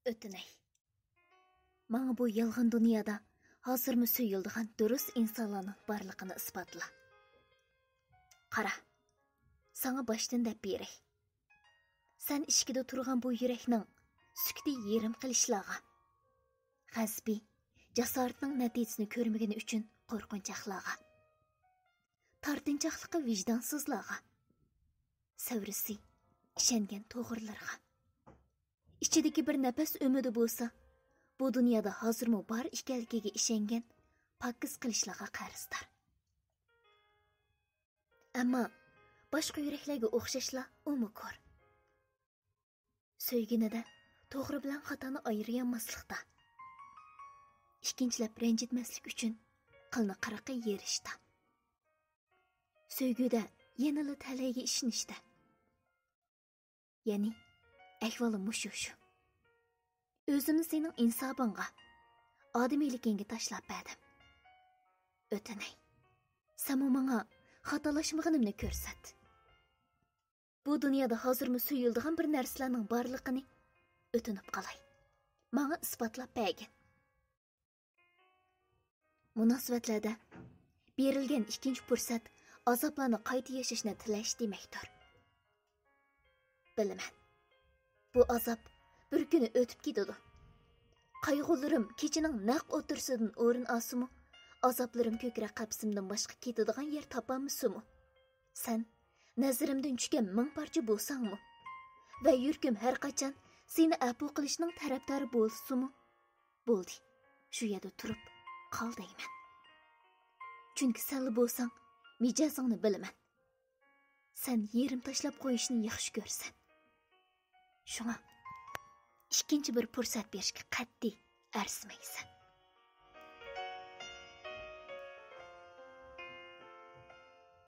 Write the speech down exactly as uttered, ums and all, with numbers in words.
ئۆتۈنەي، ماڭا بۇ يالغان دۇنيادا ھازىرمۇ سۆيۈلىدىغان دۇرۇس ئىنسانلارنىڭ بارلىقىنى ئىسپاتلا. قارا، ساڭا باشتىن دەپ بېرەي. سەن ئىچكىدە تۇرغان بۇ يۈرەكنىڭ سۈكۈتى يېرىم قىلىشلارغا، غەزىپى، جاسارىتىنىڭ نەتىجىسىنى كۆرمىگىنى ئۈچۈن قورقۇنچاقلارغا، تارتىنچاقلىقى ۋىجدانسىزلارغا، سەۋرىسى ئىشەنگەن توغرىلىرىغا، ئىچىدىكى بىر نەپەس ئۈمىدى بولسا، بۇ دۇنيادا ھازىرمۇ بار ئىكەنلىكىگە ئىشەنگەن پاكىز قىلىشلارغا قەرزدار. ئەمما باشقا يۈرەكلەرگە ئوخشاشلا ئۇمۇ كور. سۆيگىنىدە توغرا بىلەن خاتانى ئايرىيالماسلىقتا، ئىككىنچىلەپ رەنجىتمەسلىك ئۈچۈن قىلنى قىرىقى يېرىشتا، سۆيگۈدە يەنىلا تەلەيگە ئىشىنىشتە. يەنى ئەھۋالى مۇشۇ شۇ. ئۆزۈمنى سېنىڭ ئىنسابىڭغا، ئادىمىيلىكىڭگە تاشلاپ بەردىم. ئۆتۈنەي، سەنمۇ ماڭا خاتالاشمىغىنىمنى كۆرسەت. بۇ دۇنيادا ھازىرمۇ سۆيۈلىدىغان بىر نەرسىلەرنىڭ بارلىقىنى ئۆتۈنۈپ قالاي. ماڭا ئىسپاتلاپ بەرگىن. مۇناسىۋەتلەردە بېرىلگەن ئىككىنچى پۇرسەت ئازابلارنى قايتا ياشاشنى تىلەش دېمەكتۇر. بىلىمەن، بۇ ئازاب بىر كۈنى ئۆتۈپ كېتىدۇ. قايغۇلىرىم كېچىنىڭ نەق ئوتتۇرىسىدىن ئورۇن ئالسىمۇ، ئازابلىرىم كۆكرەك قەپىسىمدىن باشقا كېتىدىغان يەر تاپالمىسىمۇ، سەن نەزىرىمدىن چۈشكەن مىڭ پارچە بولساڭمۇ ۋە يۈرىكىم ھەر قاچان سېنى ئەپۇ قىلىشنىڭ تەرەپدارى بولسىمۇ، بولدى، شۇ يەردە تۇرۇپ قال دەيمەن. چۈنكى سەنلا بولساڭ، مىجەزىڭنى بىلىمەن. سەن يېرىم تاشلاپ قويۇشنى ياخشى كۆرىسەن. شۇڭا ئىككىنچى بىر پۇرسەت بېرىشكە قەتئىي ئەرزىمەيسەن.